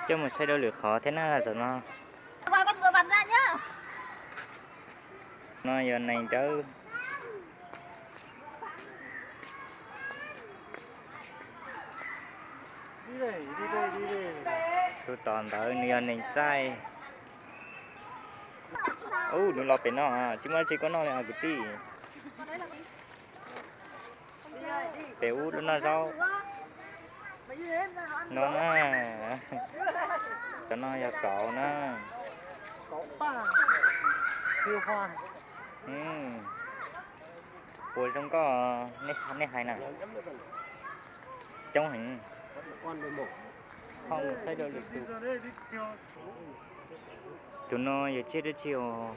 Coj mus saib dua lwm qhov thiab na zaum no. No yog nees dawb. Tus tom ntawd nws yog nees txaij. Ub, nws los pem no, tsis muaj dab tsi koj noj li os kwv tij. Pem ub lub noj zaub no na. Cov no yog kauv na. Puas zoo nkauj, nej hais na. Coob heev. Tus no yog tsiaj dab tsi os?